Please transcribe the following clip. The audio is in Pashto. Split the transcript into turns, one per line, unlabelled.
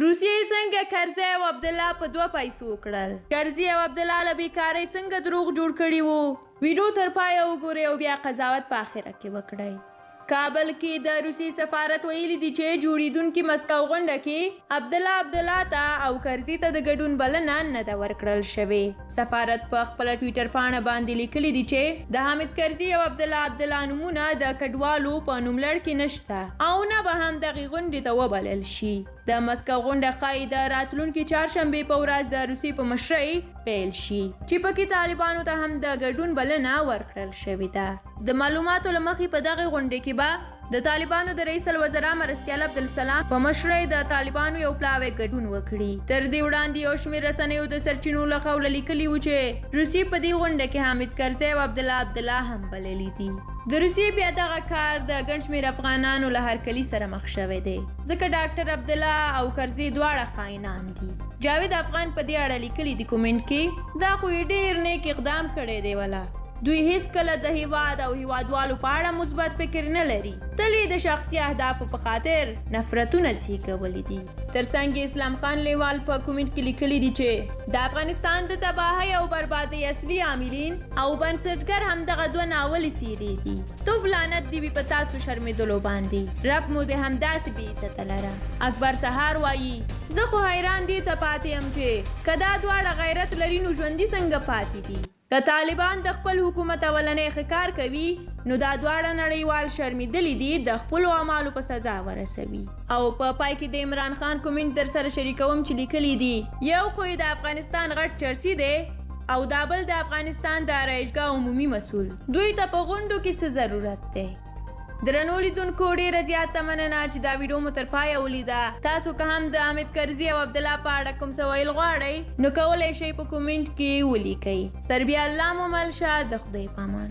روسیې څنګه کرزی او عبدالله په دوه پیسو کړل؟ کرزي او عبدالله له بیکارۍ څنګه دروغ جوړ کړي وو؟ ویډیو تر پایه وګورئ او بیا قضاوت په اخره کې وکړئ. کابل کې د روسیې سفارت ویلي دي چې جوړېدونکې مسکو غونډه کې عبدالله عبدالله ته او کرزي ته د ګډون بلنه نه ده ورکړل شوې. سفارت په خپله ټویټر پاڼه باندې لیکلي دي چې د حامد کرزي او عبدالله عبدالله نومونه د کډوالو په نوملړ کې نشته او نه به هم دغې غونډې ته وبلل شي. د مسکو غونډه ښايي د راتلونکې چهارشنبې په ورځ د روسیې په مشرۍ پیل شي چې پکې طالبانو ته هم د ګډون بلنه ورکړل شوې ده. د معلوماتو له مخې په دغې غونډې کې به د طالبانو د رئیس الوزرا مرستیال عبدالسلام په مشرۍ د طالبانو یو پلاوی ګډون وکړي. تر دې وړاندې یو شمېر رسنیو د سرچینو له قوله لیکلي وو چې روسیې په دې غونډه کې حامد کرزی او عبدالله عبدالله هم بللي دي. د روسیې بیا دغه کار د ګڼ شمېر افغانانو له هرکلي سره مخ شوی دی، ځکه ډاکټر عبدالله او کرزی دواړه خاینان دي. جاوید افغان په دې اړه لیکلي دي کومنټ کې، دا خو یې ډېر نیک اقدام کړی دی ولا. دوی هیڅکله د هیواد او هیوادوالو په اړه مثبت فکر نه لري، تل یې د شخصي اهدافو په خاطر نفرتونه زیږولي دي. ترڅنګ یې اسلام خان لیوال په کومنټ کې لیکلي دي چې د افغانستان د تباهۍ او بربادۍ اصلي عاملین او بنسټګر همدغه دوه ناولې څیرې دي. توف لعنت دې وي په تاسو شرمېدلو باندې، رب مو دې همداسې بې عزته لره. اکبر سهار وایي، زه خو حیران دې ته پاتې یم چې که دا دواړه غیرت لري نو ژوندي څنګه پاتې دي؟ که طالبان د خپل حکومت اولنی ښه کار کوي نو دا دواړه نړیوال شرمېدلي دي د خپلو اعمالو په سزا ورسوي. او په پای کې د عمران خان کومنټ در سره شریکوم چې لیکلي دي، یو خو یې د افغانستان غټ چرسي دی او دا بل د افغانستان د آرایشګاه عمومي مسول، دوی ته په غونډو کې څه ضرورت دی؟ درنو لیدونکو ډیره زیاته مننه چې دا ویډیو مو تر پایه ولیده. تاسو که هم د حامد کرزي او عبدالله په اړه کوم څه ویل غواړئ نو کولی شئ په کومنټ کې ولیکئ. تر بیا الله مو مل شه، د خدای په امان.